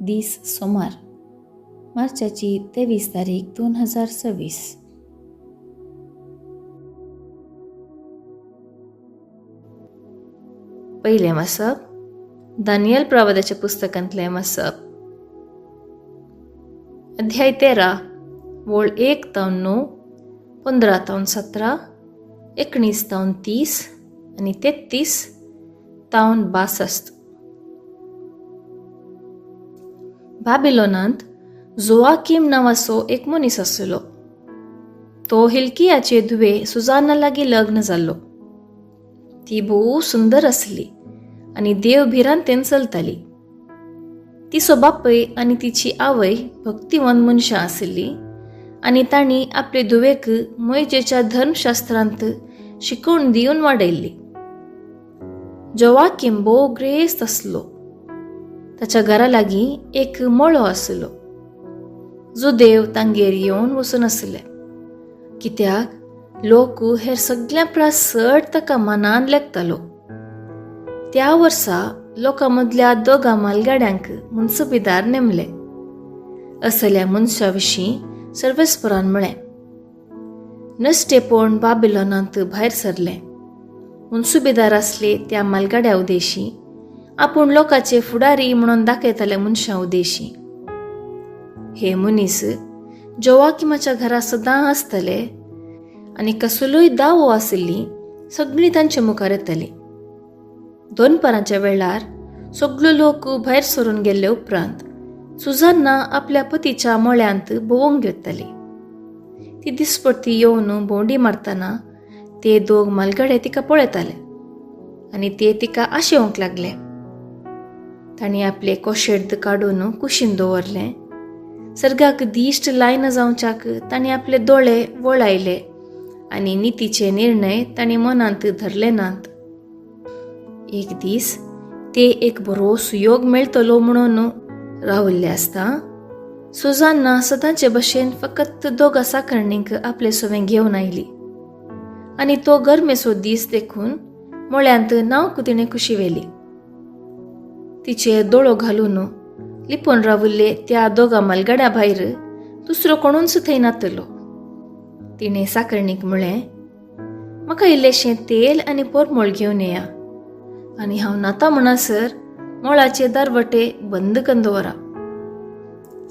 दीस सोमार, मार्चाची 23 तारीख 2026. पयलें वाचप दानियल प्रवादाच्या पुस्तकांतलें वाचप, अध्याय 13, वळ 1 तावन 9, 15 तावन 17, 19 तावन 30 आनी 33 तावन 62. बाबिलोनांत जोआकीम नांवाचो एक मनीस आसलो. तो हिल्कियाचे धुवे सुजाना लागीं लग्न जाल्लो. ती भोव सुंदर आसली आनी देव भिरांतेन चलताली. तिचो बापूय आनी तिची आवय भक्तिवंत मनशां आशिल्लीं आनी तांणी आपले धुवेक मोयजेच्या धर्मशास्त्रांत शिकवण दिवन वाडयल्ली. जोआकीम भोव ग्रेस्त आसलो. ताच्या घरा लागीं एक मळो आसलो. जुदेव तांगेर येवन वचून आसले, कित्याक लोक हेर सगळ्यां परस चड ताका मनान लेखतालो. त्या वर्सा लोकां मदल्या दोगां मालगाड्यांक मुन्सुबीदार नेमले. असल्या मनशा विशीं सर्वेस्परान म्हळें, नश्टेपण बाबिलोनांत भायर सरलें. मुन्सुबीदार आसले त्या मालगाड्या उदेशी आपूण लोकांचे फुडारी म्हणून दाखयताले मनशां उदेशी. हे मनीस जोआकिमाच्या घरा सदां आसतले आनी कसलोय दावो आशिल्ली सगळीं तांचे मुखार येतली. दनपारांच्या वेळार सगळो लोक भायर सरून गेल्ले उपरांत सुजान्ना आपल्या पतीच्या मळ्यांत भोंवंक घेतली. ती दिसपट्टी येवन भोंवडी मारतना ते दोग मालगडे तिका पळयताले आनी ते तिका आशेवंक लागले. तांणी आपले कोशेर्द काडून कुशीन दवरलें. सर्गाक दिश्ट लायना जावच्याक तांणी आपले दोळे वळायले आनी नितीचे निर्णय तांणी मनांत धरले नात. एक दीस ते एक बरो सुयोग मेळटलो म्हणून रावल्ले आसता सुजान्ना सदांचे भशेन फकत दोगां साकरणींक आपले सवें घेवन आयली आनी तो गरमेचो दीस देखून मळ्यांत नांवक तिणें कुशी व्हेली. तिचेर दोळो घालून लिपून राविल्ले त्या दोगां मालगाड्या भायर दुसरो कोणूच थंय नातलो. तिणें साकरणीक म्हळें, म्हाका इल्लेशें तेल आनी पोरमोळ घेवन येया आनी हांव नाता म्हणसर मळाचे दारवटे बंद करून दवरा.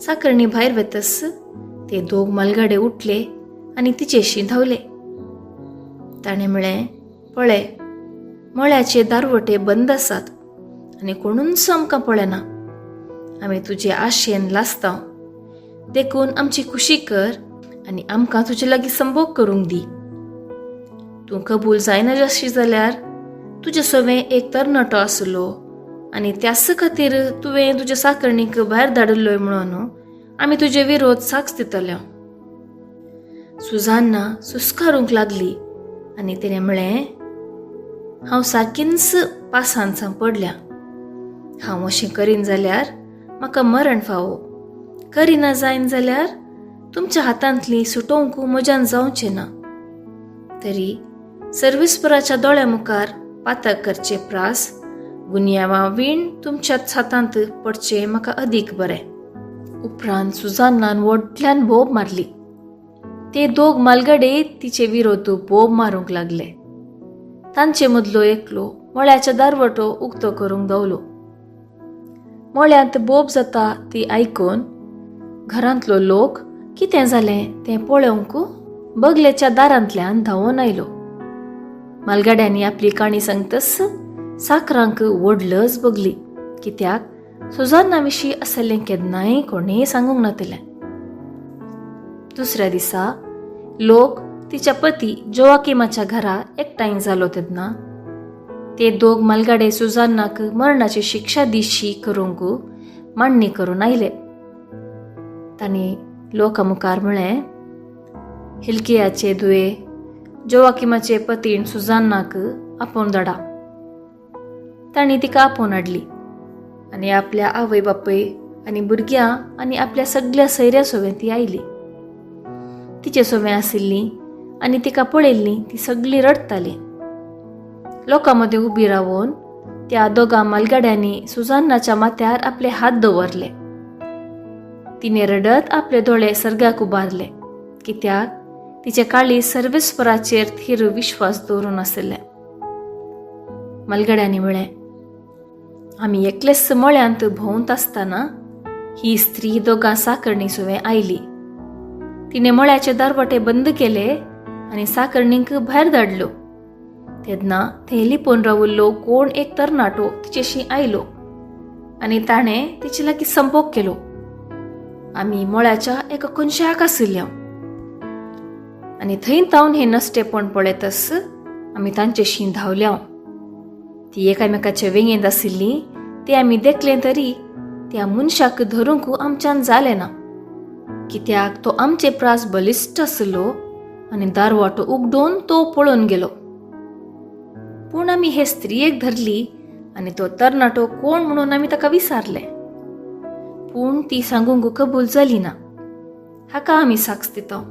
साकरणी भायर वतस ते दोग मालगाडे उठले आनी तिचेशी धांवले. ताणें म्हळें, पळय, मळ्याचे दारवटे बंद आसात आनी कोणूच आमकां पळयना. आमी तुजे आशेन लासता, देखून आमची खुशी कर आनी आमकां तुजे लागीं संभोग करूंक दी. तूं कबूल जायना जाशी जाल्यार तुजे सवें एक तरणाटो आसलो आनी त्याच खातीर तुवें तुज्या साकरणीक भायर धाडिल्लोय म्हणून आमी तुजे विरोध साक्ष दितले. सुजान्ना सुस्कारूंक लागली आनी तिणें म्हळें, हांव सारकीच पासान सांपडल्या. हांव अशें करीन जाल्यार म्हाका मरण फावो, करिना जायन जाल्यार तुमच्या हातांतली सुटोवंक म्हज्यान जावचें ना. तरी सर्वेस्पराच्या दोळ्या मुखार पातक करचे प्रास गुन्यांवा वीण तुमच्याच हातांत पडचें म्हाका अदीक बरें. उपरांत सुजान्नान व्हडल्यान बोब मारली. ते दोग मालगडे तिचे विरोध बोब मारूंक लागले. तांचे मदलो एकलो मळ्याच्या दारवटो उक्तो करूंक धांवलो. मळ्यांत बोब जाता ती आयकून घरांतलो लोक कितें जालें तें पळोवंक बगलेच्या दारांतल्यान धांवून आयलो. मालगाड्यांनी आपली काणी सांगतस साकरांक व्हडलच बगली, कित्याक सुजान्ना विशीं आसलें केन्नाय कोणेय सांगूंक नातिल्लें. दुसऱ्या दिसा लोक तिच्या पती जोआकिमाच्या घरा एकठांय जालो तेन्ना ते दोग मालगाडे सुजान्नाक मरणाची शिक्षा दिशी करूंक मांडणी करून आयले. तांणी लोकां मुखार म्हळें, हिल्कियाचे धुवे जोआकिमाचे पतीण सुजान्नाक आपोवन धाडा. तांणी तिका आपोवन हाडली आनी आपल्या आवय बापूय आनी भुरग्यां आनी आपल्या सगल्या सैऱ्या सोवें ती आयली. तिचे सोवें आशिल्ली आनी तिका पळयल्ली ती सगळीं रडटाली. लोकां मदीं उबी रावन त्या दोगां मालगाड्यांनी सुजान्नाच्या माथ्यार आपले हात दवरले. तिणें रडत आपले दोळे सर्गाक उबारले, कित्याक तिचे काळी सर्वेस्पराचेर थीर विश्वास दवरून आशिल्ले. मलगड्यांनी म्हळें, आमी एकलेच मळ्यांत भोंवत आसतना ही स्त्री दोगां साकरणी सुवें आयली. तिणें मळ्याचे दारवटे बंद केले आनी साकरणींक भायर धाडलो. तेन्ना थंय लिपून राविल्लो कोण एक तरणाटो तिचेशी आयलो आनी ताणें तिचे लागीं संपोग केलो. आमी मळ्याच्या एका कोनशाक आशिल्ल्या आनी थंय तावन हें नश्टेपण पळयतच आमी तांचेशी धांवल्या. ती एकामेकाच्या वेंगेंत आशिल्ली ते आमी देखलें तरी त्या मनशाक धरूंक आमच्यान जालें ना, कित्याक तो आमचे प्रास बलिश्ट आशिल्लो आनी दारवाटो उगडून तो पळोवन गेलो. पूण आमी हे स्त्रियेक धरली आनी तो तरणाटो कोण म्हणून आमी ताका विचारलें, पूण ती सांगूंक कबूल जाली ना. हाका आमी साक्ष दिता.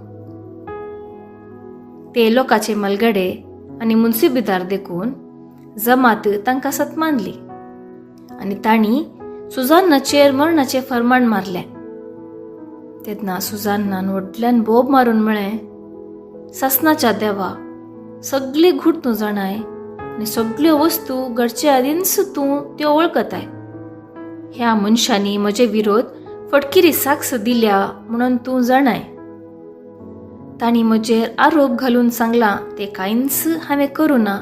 ते लोकाचे मलगडे आनी मुन्सिबीदार देखून जमात तांकां सत्मानली आनी तांणी सुजान्नाचेर मरणाचें फर्माण मारलें. तेन्ना सुजान्नान व्हडल्यान बोब मारून म्हळें, सासनाच्या देवा, सगळी घूट तूं जाणाय आनी सगळ्यो वस्तू घडचे आदींच तूं त्यो वळखताय. ह्या मनशांनी म्हजे विरोध फटकिरी साक्ष दिल्या म्हणून तूं जाणाय. तांणी म्हजेर आरोप घालून सांगलां तें कांयच हांवें करूं ना,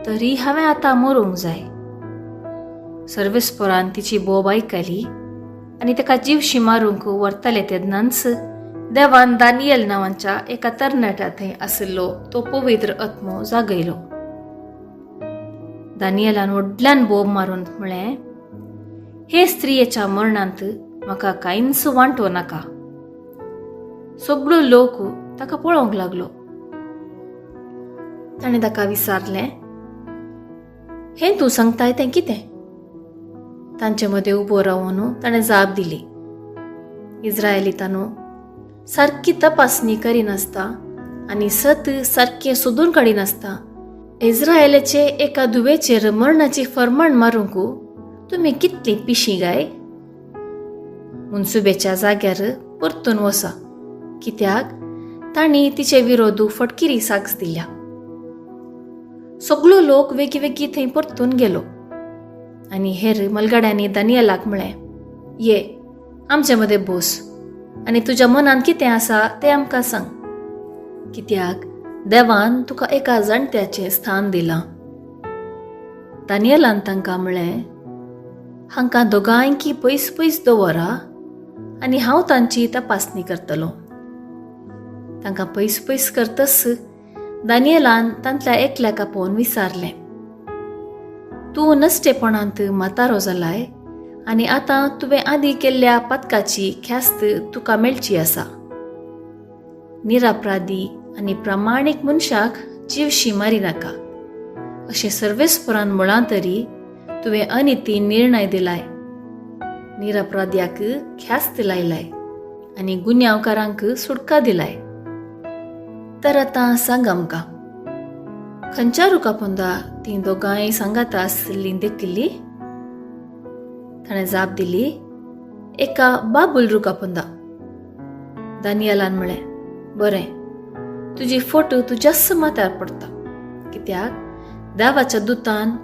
तरी हांवें आतां मरूंक जाय. सर्वेस्परान तिची बोब आयकली आनी ताका जिवशी मारूंक व्हरताले तेन्नाच देवान दानियल नांवाच्या एका तरणाट्या थंय आशिल्लो तो पवित्र आत्मो जागयलो. दानियलान व्हडल्यान बोब मारून म्हळें, हे स्त्रियेच्या मरणांत म्हाका कांयच वांटो नाका. सगळो लोक ताका पळोवंक लागलो. ताणें ताका विचारलें, हें तूं सांगताय तें कितें? तांचे मदें उबो रावन ताणें जाप दिली, इज्रायलितांनो, सारकी तपासणी करिनासता आनी सत सारकें सोदून काडिनासता इज्रायलाचे एका धुवेचेर मरणाची फर्माण मारूंक तुमी कितली पिशी गाय? मुन्सुबेच्या जाग्यार परतून वसा, कित्याक तांणी तिचे विरोध फटकिरी साक्ष दिल्या. सगळो लोक वेगी वेगी थंय परतून गेलो आनी हेर मलगाड्यांनी दानियलाक म्हळें, ये आमचे मदें बस आनी तुज्या मनांत कितें आसा तें आमकां सांग, कित्याक देवान तुका एका जाणट्याचें स्थान दिलां. दानियलान तांकां म्हळें, हांकां दोगांयकी पयस पयस दवरा आनी हांव तांची तपासणी करतलो. तांकां पयस पयस करतच दानियलान तांतल्या एकल्याक आपोवन विचारलें, तूं नश्टेपणांत म्हातारो जालाय आनी आतां तुवें आदीं केल्ल्या पातकाची ख्यास्त तुका मेळची आसा. निरापराधी आनी प्रामाणीक मनशाक जिवशी मारिनाका अशें सर्वेस्परान म्हळां तरी तुवें अनिती निर्णय दिलाय, निरापराध्याक ख्यास्त लायलाय आनी गुन्यांवकारांक सुटका दिलाय. तर आतां सांग आमकां, खंयच्या रुखा पोंदा तीं दोगांय सांगाता आशिल्लीं देखिल्ली? ताणें जाप दिली, एका बाबूल रुखा पोंदा. दानियलान म्हळें, बरें, तुजी फोटो तुज्याच माथ्यार पडटा, कित्याक देवाच्या दुतान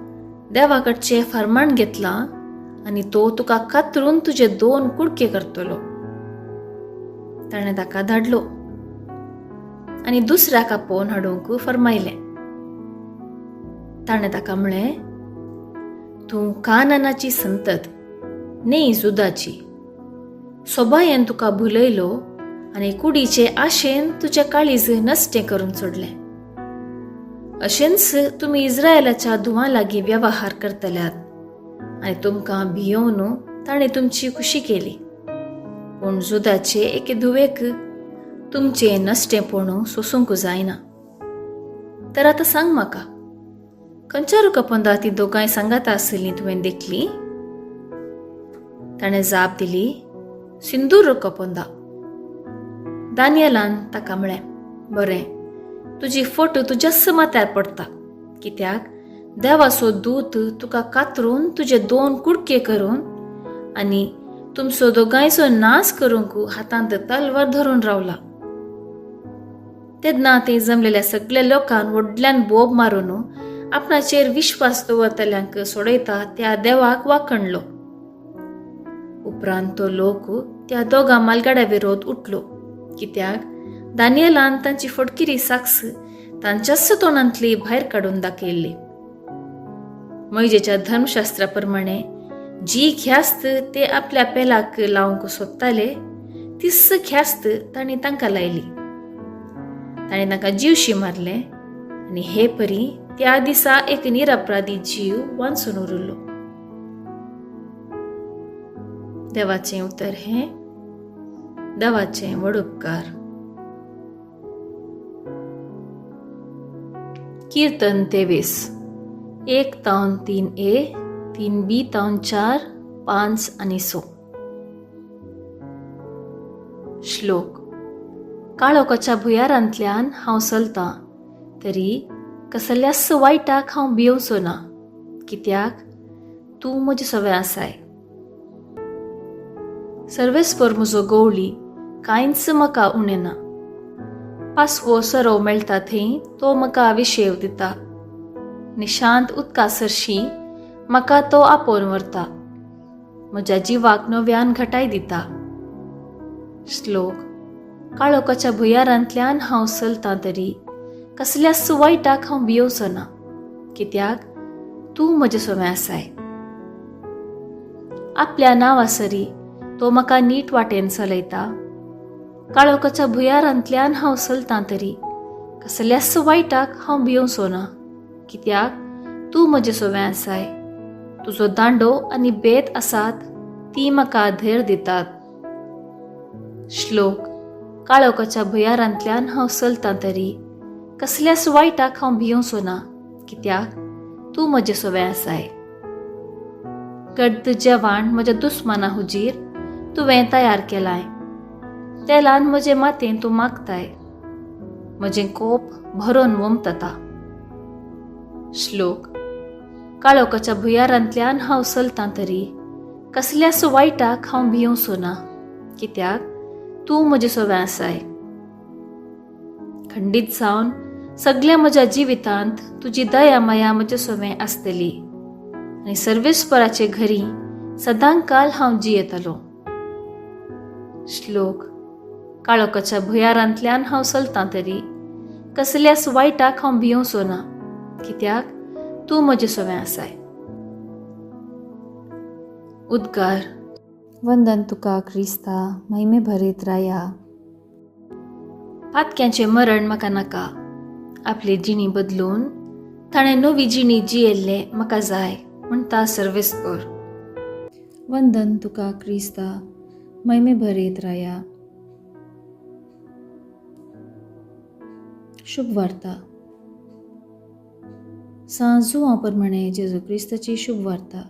देवा कडचें फर्माण घेतलां आनी तो तुका कातरून तुजे दोन कुडके करतलो. ताणें ताका धाडलो आनी दुसऱ्याक आपोवन हाडूंक फर्मायलें. ताणें ताका म्हळें, तूं कानानाची संतत न्ही जुदाची, सोबायेन तुका भुलयलो आनी कुडीचे आशेन तुजें काळीज नश्टें करून सोडलें. अशेंच तुमी इज्रायलाच्या धुवां लागीं वेव्हार करतल्यात आनी तुमकां भियोवन ताणें तुमची खुशी केली. पूण जुदाचे एके धुवेक तुमचें नश्टेंपण सोसूंक जायना. तर आतां सांग म्हाका, खंयच्या रुखा पोंदा ती दोगांय सांगाता आशिल्लीं तुवें देखली? ताणें जाप दिली, सिंदूर रुखा पोंदा. दानियलान ताका म्हळें, बरें, तुजी फोटो तुज्याच माथ्यार पडटा, कित्याक देवाचो दूत तुका कातरून तुजे दोन कुडके करून आनी तुमचो दोगांयचो नाश करूंक हातांत तलवार धरून रावला. तेन्ना ते जमलेल्या सगळ्या लोकांक व्हडल्यान बोब मारून आपणाचेर विश्वास दवरतल्यांक सोडयता त्या देवाक वाखणलो. उपरांत तो लोक त्या दोगां मालगाड्या विरोध उठलो, कित्याक दानियलान तांची फटकिरी साक्स तांच्याच तोंडांतली भायर काडून दाखयल्ली. मोयजेच्या धर्मशास्त्रा प्रमाणे जी ख्यास्त ते आपल्या पेलाक लावंक सोदताले तीच ख्यास्त तांणी तांकां लायली. ताणें तांकां जिवशी मारले आनी हे परी त्या दिसा एक निरपराधी जीव वांचून उरलो. देवाचें उतर हें देवाचें व्हड उपकार. कीर्तन 23 1 तावन 3 ए 3 बी तावन 4 5 आनी 6. श्लोक. काळोखाच्या भुयारांतल्यान हांव चलतां तरी कसल्याच वायटाक हांव भियोवचो ना, कित्याक तूं म्हजे सवे आसाय. सर्वेस्पर म्हजो गवळी, कांयच म्हाका उणें ना. पासवो सरोव मेळटा थंय तो म्हाका विशेव दिता. निशांत उदका सरशी म्हाका तो आपोवन व्हरता. म्हज्या जिवाक नव्यान घटाय दिता. श्लोक. काळोखाच्या भुयारांतल्यान हांव चलतां तरी कसल्याच वायटाक हांव भियोवचो ना, कित्याक तूं म्हजे सवे आसाय. आपल्या नांवासरी तो म्हाका नीट वाटेन चलयता. काळोखाच्या भुयारांतल्यान हांव चलतां तरी कसल्याच वायटाक हांव भियोवचो ना, कित्याक तूं म्हजे सवे आसाय. तुजो दांडो आनी बेत आसात ती म्हाका धैर्य दितात. श्लोक. काळोखाच्या भुयारांतल्यान हांव चलतां तरी कसल्याच वायटाक हांव भियोवचो ना, कित्याक तूं म्हजे सवे आसाय. गर्द जेवण म्हज्या दुस्माना हुजीर तुवें तयार केलाय. तेलान म्हजे मातें तूं मागताय. म्हजें कोप भरून वमतता. श्लोक. काळोखाच्या भुयारांतल्यान हांव चलतां तरी कसल्याच वायटाक हांव भियोवचो ना, कित्याक तूं म्हजे सवे आसाय. खंडीत जावन सगल्या म्हज्या जिवितांत तुजी दया माया म्हजे सवे आसतली आनी सर्वेस्पराचे घरी सदांकाल हांव जियेतलो. श्लोक. काळोखाच्या भुयारांतल्यान हांव चलतां तरी कसल्याच वायटाक हांव भियोवचो ना, कित्याक तूं म्हजे सवे आसाय. उद्गार. वंदन तुका क्रिस्ता महिमे भरीत राया. पातक्यांचें मरण म्हाका नाका. आपली जिणी बदलून ताणें नवी जिणी जियेल्लें म्हाका जाय म्हणटा सर्वेस्पर. वंदन तुका क्रिस्ता महिमे भरीत राया. शुभ वार्ता. सांत जुवां प्रमाणे जेजू क्रिस्ताची शुभ वार्ता,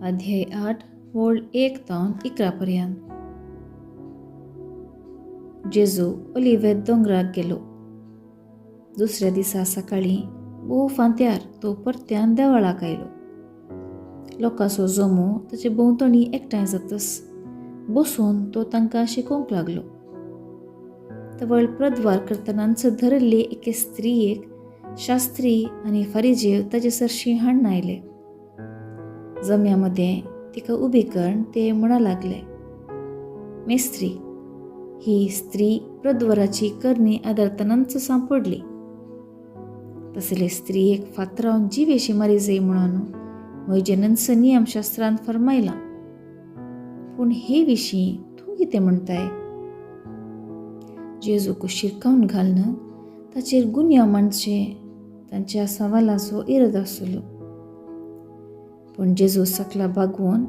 अध्याय 8 वोळ 1 तावन 11 पर्यंत. जेजू ओलिवेत दोंगराक गेलो. दुसऱ्या दिसा सकाळीं भोव फांत्यार तो परत्यान देवळाक आयलो. लोकांचो जमो ताचे भोंवतणी एकठांय जातच बसून तो तांकां शिकोवंक लागलो. तवळ प्रद्वार करतनाच धरिल्ले एके स्त्रियेक शास्त्री आनी फारिजेव ताचे सरशी हाडून आयले. जम्या मदें तिका उबी करून ते म्हणा लागले, मेस्त्री, ही स्त्री प्रद्वाराची करणी आदारतनाच सांपडली. तसले स्त्रियेक फातरावन जिवेशी मारी जाय म्हणून म्हजेनंच नियमशास्त्रान फरमायलां. पूण हे विशीं तूं कितें म्हणटाय? जेजूक शिरकावन घालून ताचेर गुन्यांव मांडचे तांच्या सवालाचो इरादो आसलो. पूण जेजू सकला बागवून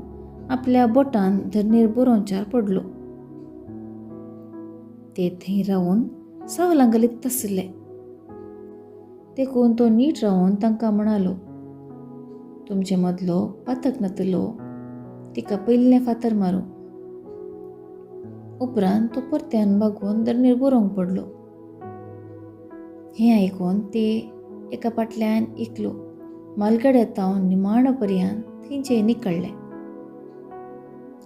आपल्या बोटान धरणीर बरोवच्यार पडलो. ते थंय रावून सवालां घालीत आसले. देखून तो नीट रावून तांकां म्हणालो, तुमचे मदलो पातक नातलो तिका पयलें फातर मारूं. उपरांत तो परत्यान बागवून धरणीर बरोवंक पडलो. हें आयकून ते एका फाटल्यान एकलो मालगड्या तावन निमाणो पर्यंत थंयचे निकळ्ळे.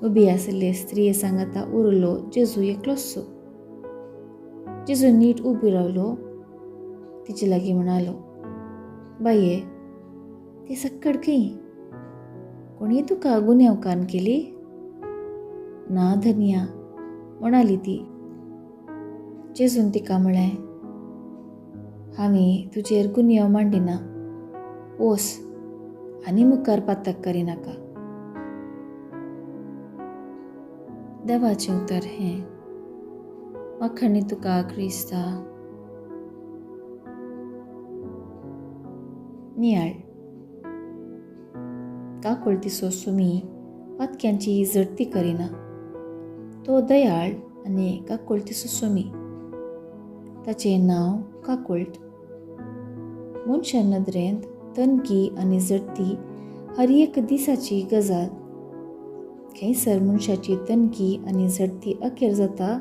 उबी आशिल्ले स्त्रिये सांगाता उरलो जेजू एकलोचसो. जेजू नीट उबी रावलो, तिचे लागीं म्हणालो, बाये, ती सक्कड खंय? कोणी तुका गुन्यांवकान्न केली? ना धनया, म्हणाली ती. जेजून तिका म्हळें, हांवें तुजेर गुन्यांव मांडिना, वोस आनी मुखार पातक करिनाका. देवाचें उतर हें. वाखाणी तुका क्रिस्ता. नियाळ. काकुळतीचो सुमी पातक्यांची झडती करिना. तो दयाळ आनी काकुळतीचो सुमी. ताचें नांव काकुळट. मनशा नदरेंत तनकी आनी झडती हर एक दिसाची गजाल. खंयसर मनशाची तनकी आनी झडती अखेर जाता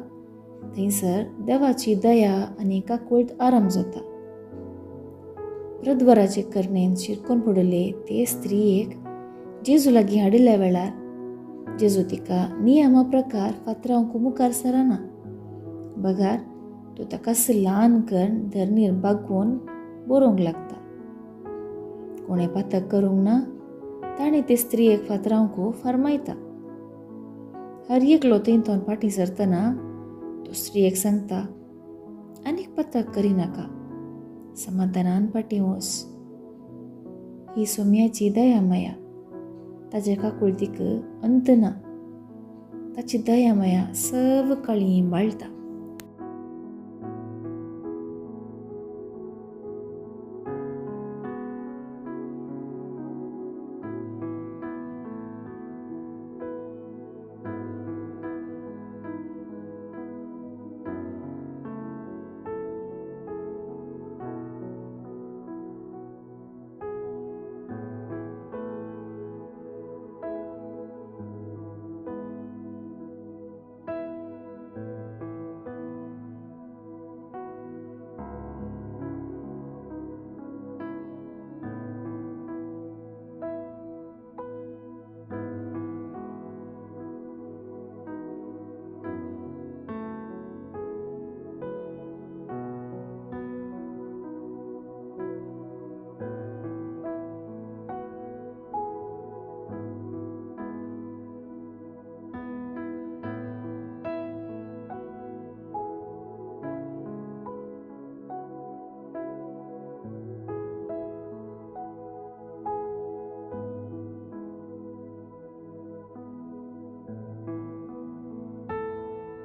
थंयसर देवाची दया आनी काकुळट आराम जाता. प्रद्वराचे करणेन शिरकोन पडिल्ले ते स्त्रियेक जेजू लागीं हाडिल्ल्या वेळार जेजू तिका नियमा प्रकार फातरावंक मुखार सरना, बगार तो ताका ल्हान करून धरणीर बागोवन बरोवंक लागता. कोणें पातक करूंक ना ताणें ते स्त्रियेक फातरावंक फर्मायता. हर एकलो थंय तोन फाटीं सरतना तो स्त्रियेक सांगता, आनीक पातक करिनाका, समाधानान फाटीं वच. ही सोम्याची दया माया, ताजे काकुळतीक अंत ना. ताची दया माया सवकाळी बाळटा.